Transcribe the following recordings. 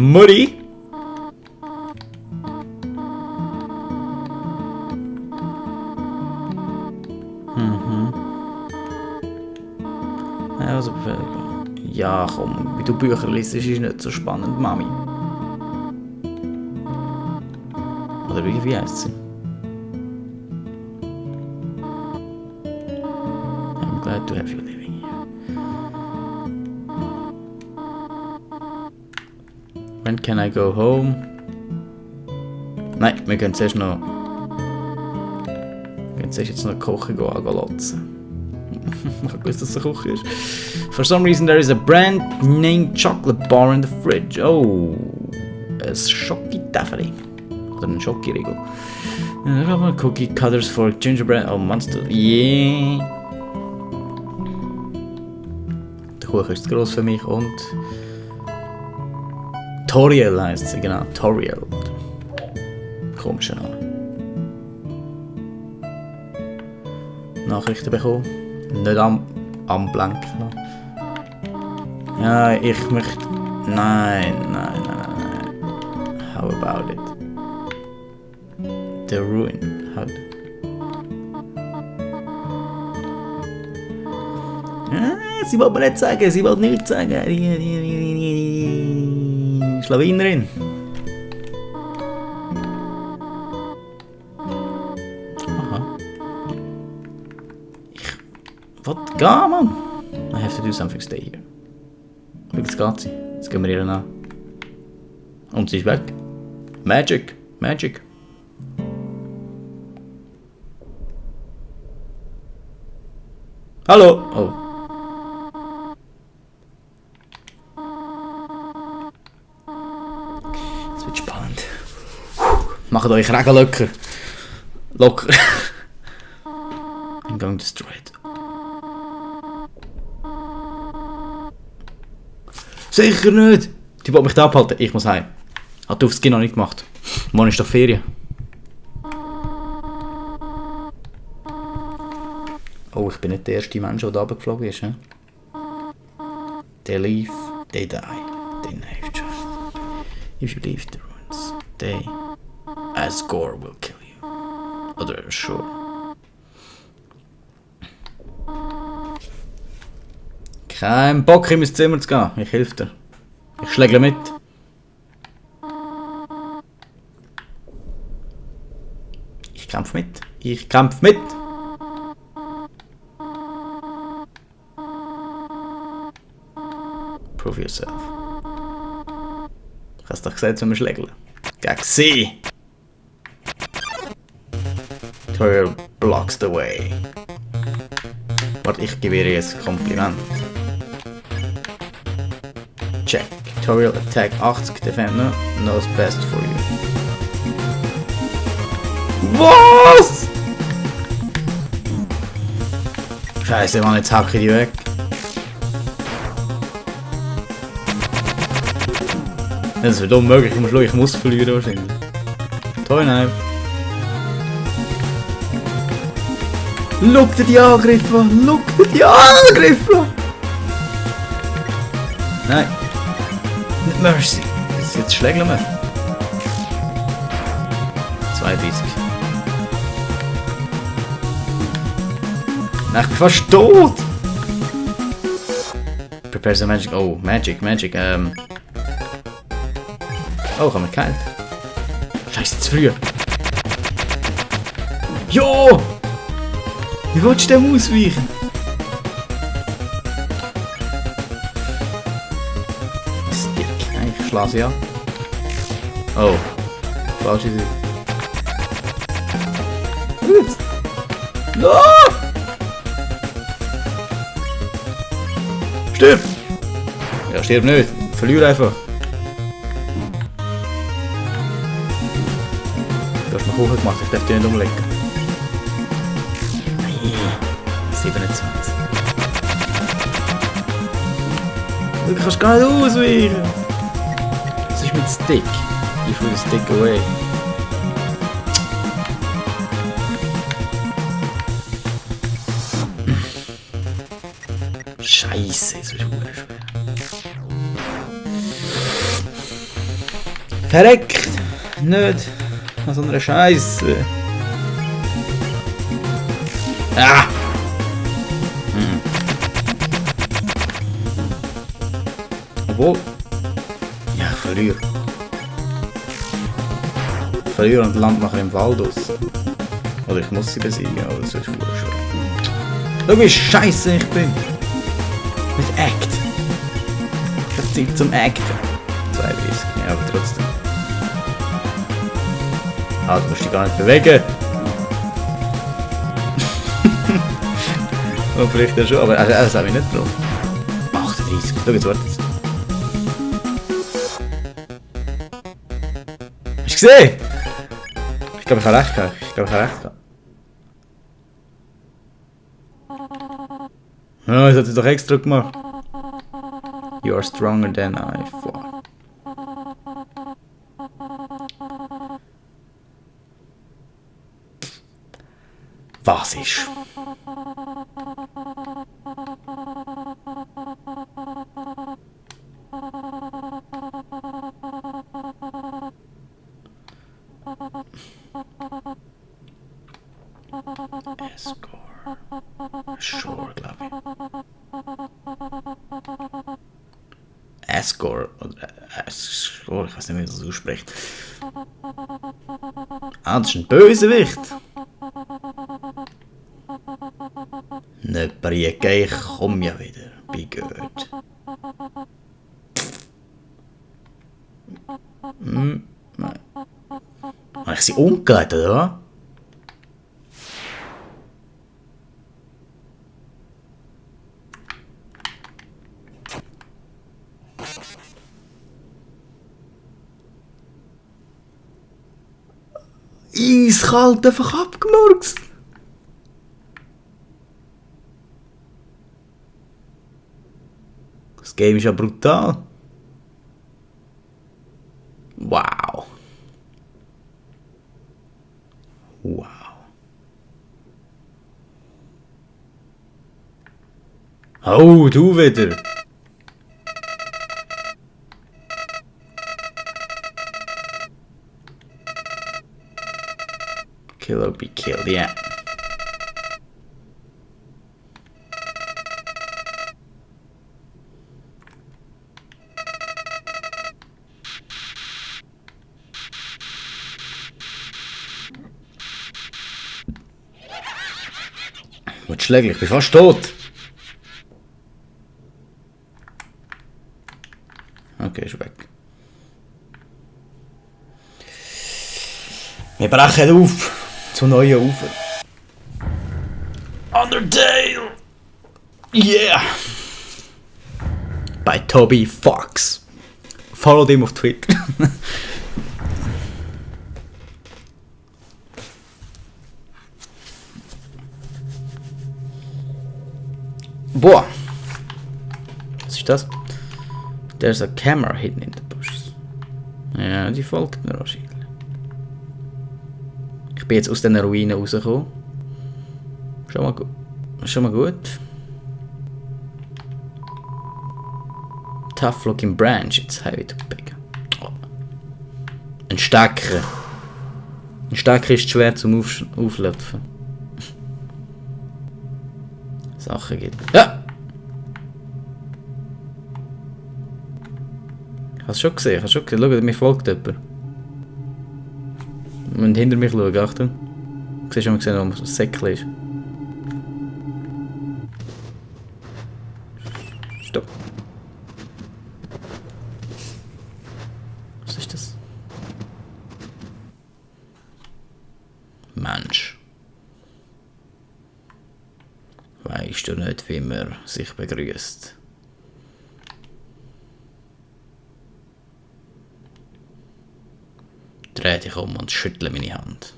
Mutti. Also, ja, komm, wie du Bücher liest, ist nicht so spannend, Mami. Oder wie heisst sie? I'm glad to have you living here. When can I go home? Nein, wir gehen zuerst noch... Wir gehen zuerst jetzt noch kochen anglotzen. Ich wusste, dass es eine Küche ist. For some reason there is a brand named chocolate bar in the fridge. Oh, ein Schoki-Tafel. Oder ein Schoki-Riegel. Cookie cutters for gingerbread. Oh, Monster. Yeah. Der Kuchen ist zu gross für mich und... Toriel heisst sie, genau. Toriel. Komischer Name. Nachrichten bekommen. Nicht am Blanken. Ja, ich möchte... Nein. How about it? The Ruin. How... Sie wollte mir nicht sagen, sie wollte nichts sagen. Schlawinerin. Was geht, Mann? I have to do something, stay here. Schau, jetzt geht sie. Jetzt gehen wir ihr an. Und sie ist weg. Magic. Hallo! Oh. Es wird spannend. Macht euch Regen locker. I'm going to destroy it. Sicher nicht! Die wollte mich da abhalten. Ich muss heim. Hat aufs Kino noch nicht gemacht. Morgen ist doch Ferien. Oh, ich bin nicht der erste Mensch, der da runtergeflogen ist. He? They live, they die, they never trust. If you leave the ruins, they, as Gore, will kill you. Oder sure. Kein Bock, in mein Zimmer zu gehen. Ich helfe dir. Ich schlägle mit. Ich kämpfe mit. Prove yourself. Ich hab's doch gesagt, wenn wir schlägeln. Gegen sie! Toriel blocks the way. Warte, ich gebe ihr jetzt ein Kompliment. Check. Toriel attack 80, defender knows best for you. Was? Scheiße, Mann, jetzt hacke ich die weg. Das wird unmöglich, ich muss verlieren wahrscheinlich. Toll, nein. Schau dir die Angriffe an! Nein. Nicht Mercy. Jetzt schlägeln wir. 32. Nein, ich bin fast tot! Prepare some magic. Oh, magic. Oh, ich hab mich geheilt. Scheiße, zu früh. Jo! Wie willst du dem ausweichen? Stick. Ich schlage sie an. Oh. Falsche Seite. Jetzt. No! Stirb! Ja, stirb nicht. Verliere einfach. Du hast mich hochgemacht, ich darf dich nicht umlegen. Nein, 27. Du kannst gar nicht ausweichen. Was ist mit Stick? Ich will den Stick away. Scheiße, es wird schwer. Verreckt! Nicht an so einer Scheiße. Ah! Obwohl. Ja, ich verliere. Ich verliere und lande nachher im Wald aus. Oder ich muss sie besiegen, aber das ist gut schon. Schau, wie scheiße ich bin. Mit Act. Ich hab Zeit zum Acten. 32, ja, aber trotzdem. Ah, du musst dich gar nicht bewegen. Oh, vielleicht ja schon, aber das habe ich nicht drauf. 38, schau jetzt, warte jetzt. Hast du gesehen? Ich glaube, ich habe recht gehabt. Ja, das hat sie doch extra gemacht. You are stronger than I thought. Was ist? Sure, glaube ich. Asgore, oder Asgore, ich weiß nicht, wie man das ausspricht. Ah, das ist ein Bösewicht. Nicht Brieke, ich komm ja wieder. Bei gut. Nein. Habe ich sie umgelegt, oder? Eiskalt einfach abgemurkst. Das Game ist ja brutal. Wow. Wow. Oh, du wieder. Kill or be killed, yeah. Was schläglich, ich bin fast tot. Okay, ist weg. Wir brechen auf zu neuen Ufer. Undertale! Yeah! Bei Toby Fox. Follow dem auf Twitter. Boah! Was ist das? There's a camera hidden in the bushes. Ja, die folgt mir wahrscheinlich. Ich bin jetzt aus den Ruinen rausgekommen. Schon mal gut. Tough looking branch, it's heavy to pick. Oh. Ein Stecker. Ein Stecker ist schwer zum Auflöpfen. Sachen gibt. Ja! Hast du schon gesehen? Schau, mir folgt jemand. Wir müssen hinter mich schauen, Achtung. Du siehst schon mal, wo das Säckchen ist. Stopp. Was ist das? Mensch. Weißt du nicht, wie man sich begrüßt? Dreh dich um und schüttle meine Hand.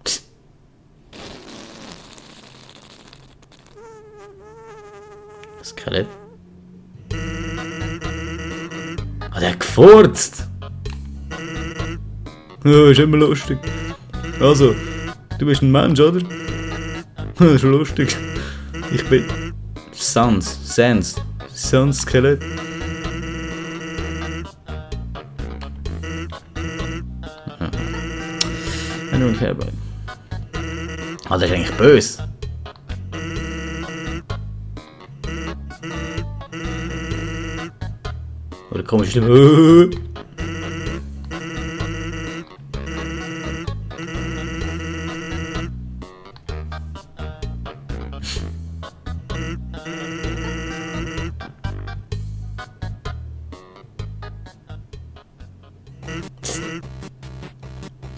Psst. Skelett. Ah, der hat gefurzt! Ja, ist immer lustig. Also, du bist ein Mensch, oder? Das ist lustig. Ich bin... Sans. So ein Skelett. Nun herbei. Ah, das ist eigentlich böse. Oder komische Stimme.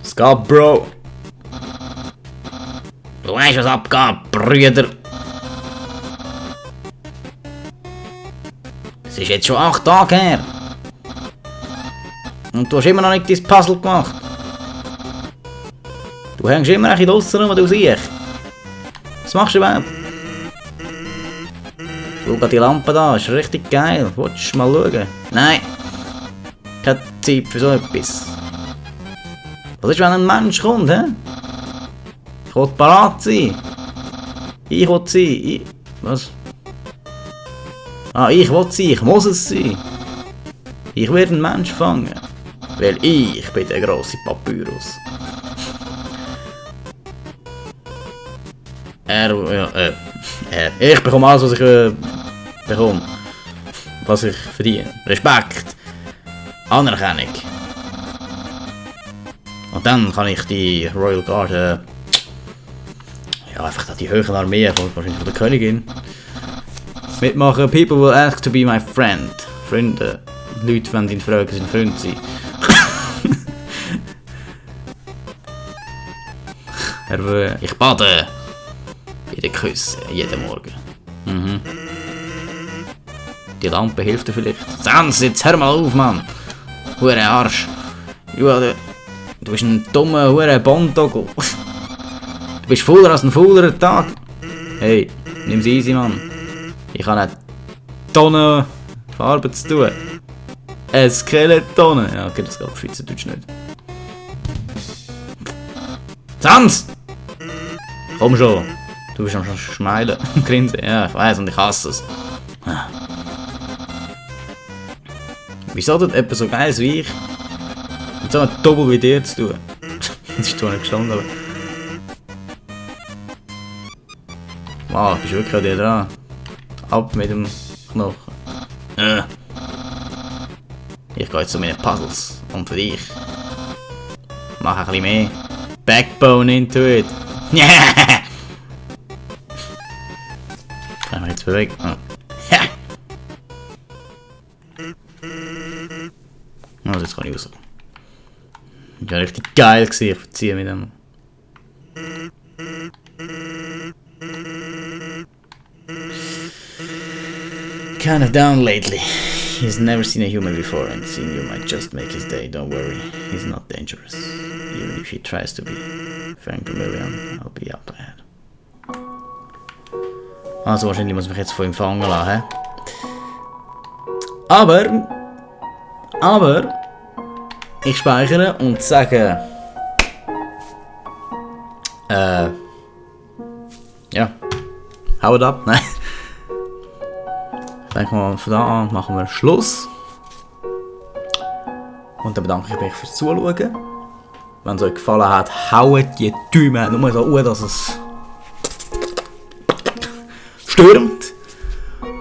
Was geht, Bro? Du weißt, was abgeht, Brüder. Es ist jetzt schon 8 Tage her. Und du hast immer noch nicht dein Puzzle gemacht. Du hängst immer ein bisschen draussen rum, du siehst. Was machst du überhaupt? Schau die Lampe da, ist richtig geil. Willst du mal schauen? Nein. Keine Zeit für so etwas. Was ist, wenn ein Mensch kommt, hä? Ich will parat sein. Ich will sein. Was? Ah, ich will sein. Ich muss es sein. Ich werde einen Mensch fangen. Weil ich bin der grosse Papyrus. Ich bekomme alles, was ich bekomme. Was ich verdiene. Respekt. Anerkennung. Und dann kann ich die Royal Guard, ja, einfach die höheren Armee von der Königin mitmachen. People will ask to be my friend. Freunde. Leute wollen ihn fragen, sein Freund sein. Ich bade bei den Küssen jeden Morgen. Mhm. Die Lampe hilft dir vielleicht. Sans, jetzt hör mal auf, Mann! Hure Arsch! Du bist ein dummer hure Bondogel. Du bist fauler als ein fauler Tag. Hey, nimm's easy, Mann. Ich habe eine Tonne Farbe zu tun. Eine Skeletonne. Ja, okay, das geht auf Schweizerdeutsch nicht. Sans! Komm schon. Du bist am Schmeilen und grinsen. Ja, ich weiss und ich hasse es. Wieso tut jemand so geil wie ich mit so einem Doppel wie dir zu tun? Das ist zwar nicht gestanden, aber... Wow, bist du wirklich an dir dran? Ab mit dem Knochen. Ich gehe jetzt zu meinen Puzzles. Und für dich. Mach ein bisschen mehr Backbone into it. Kann ich mich jetzt bewegen? Oh. Also jetzt kann ich raus. Das war richtig geil, ich verziehe mit dem. Kinda down lately. He's never seen a human before and seeing you might just make his day. Don't worry, he's not dangerous. Even if he tries to be. Frank Million, I'll be up ahead. Also wahrscheinlich muss ich mich jetzt von ihm fangen lassen, he? Aber ich speichere und sage ja, haut ab, nein. Ich denke mal, von da an machen wir Schluss. Und dann bedanke ich mich fürs Zuschauen. Wenn es euch gefallen hat, haut die Daumen nur so dass es stürmt.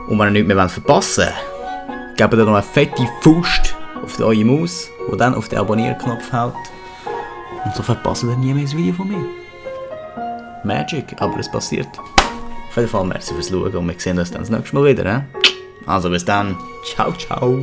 Und wenn ihr nichts mehr verpassen wollt, gebt ihr noch eine fette Faust auf eure Maus, die dann auf den Abonnieren-Knopf hält. Und so verpasst ihr nie mehr ein Video von mir. Magic, aber es passiert. Auf jeden Fall merci fürs Schauen und wir sehen uns dann das nächste Mal wieder. Also bis dann. Ciao, ciao.